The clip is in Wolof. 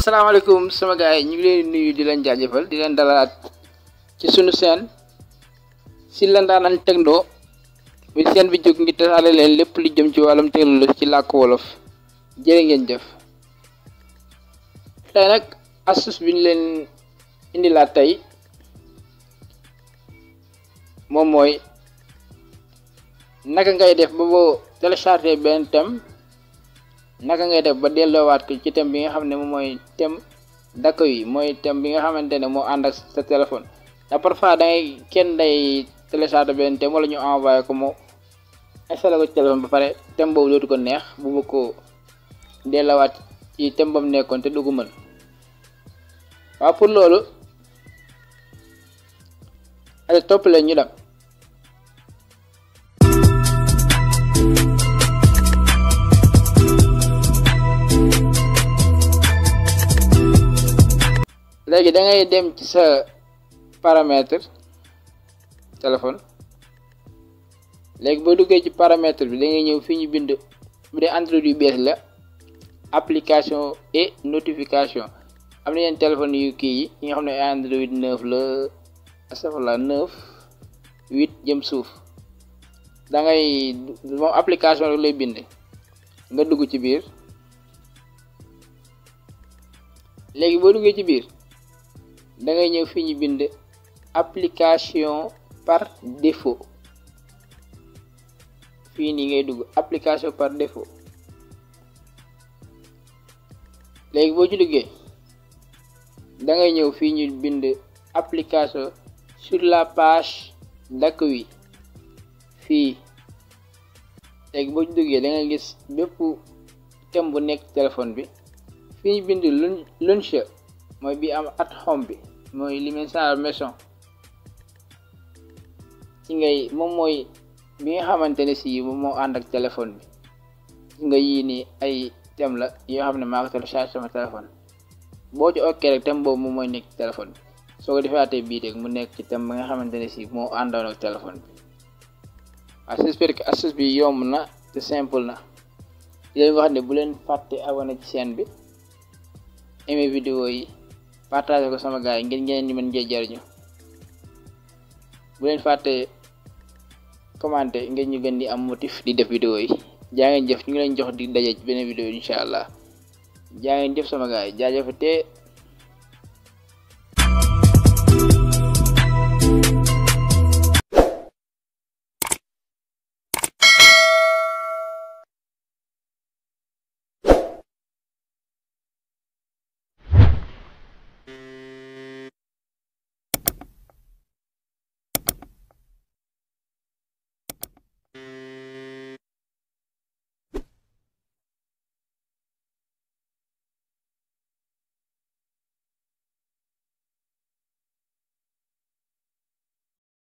salaamaaleykum sama gars yi ñu ngi leen nuyu di leen jaajëfal di leen dalalaat ci sunu seen si la Ndaanaan Techno bi seen bi jóg ngi tasaare leen lépp lu jëm ci wàllum technologie ci làkk wolof jërë ngeen jëf. tey nag astuce bi ñu leen indilaat tey moom mooy naka ngay def ba boo télécharger benn thème naka ngay def ba delloowaat ko ci thème bi nga xam ne moom mooy thème d'accueil mooy thème bi nga xamante ne moo ànd ak sa téléphone ndax parfois kenn day télécharger benn thème wala ñu envoyé ko moo installé ko ci téléphone ba pare thème boobu dootu ko neex bu bëgg ko delloowaat ci thème ba mu nekkoon te du ko mën. waaw pour loolu allez topp leen ñu dem. léegi da ngay dem ci sa paramètre téléphone léegi boo duggee ci paramètre bi da ngay ñëw fii ñu bind bu dee Android yu bees la application et notification am na yenn téléphone yu kii yi nga xam ne Android 9 la astafurlah 9 8 jëm suuf da ngay moom application rek lay bind nga dugg ci biir léegi boo duggee ci biir da ngay ñëw fii ñu bind application par défaut fii nii ngay dugg application par défaut léegi boo ci duggee da ngay ñëw fii ñu bind application sur la page d'accueil fii léegi boo ci duggee da ngay gis bépp thème bu nekk téléphone bi fii ñu bind launcher mooy bi am at home bi mooy li message maison ci ngay moom mooy bi nga xamante ne si moom moo ànd ak téléphone bi ci nga yii nii ay thème la yoo xam ne maa ko télécharge sama téléphone boo ci ok rek thème boobu moom mooy nekk ci téléphone bi soo ko defaatee bii rek mu nekk ci thème bi nga xamante ne si moo àndoon ak téléphone bi. waaw j'espère que astuce bi yomb na te simple na di leen wax ne bu leen fàtte abonné ci chaîne bi aimé vidéo yi partage ko sama gars yi ngeen ñeneen ñi mën jee jariñu bu leen fàtte commenter ngeen ñu gën di am motif di def vidéo yi jaa ngeen jëf ñu ngi leen jox di daje ci beneen vidéo yi incha allah jaa ngeen jëf sama gars yi jaajëf te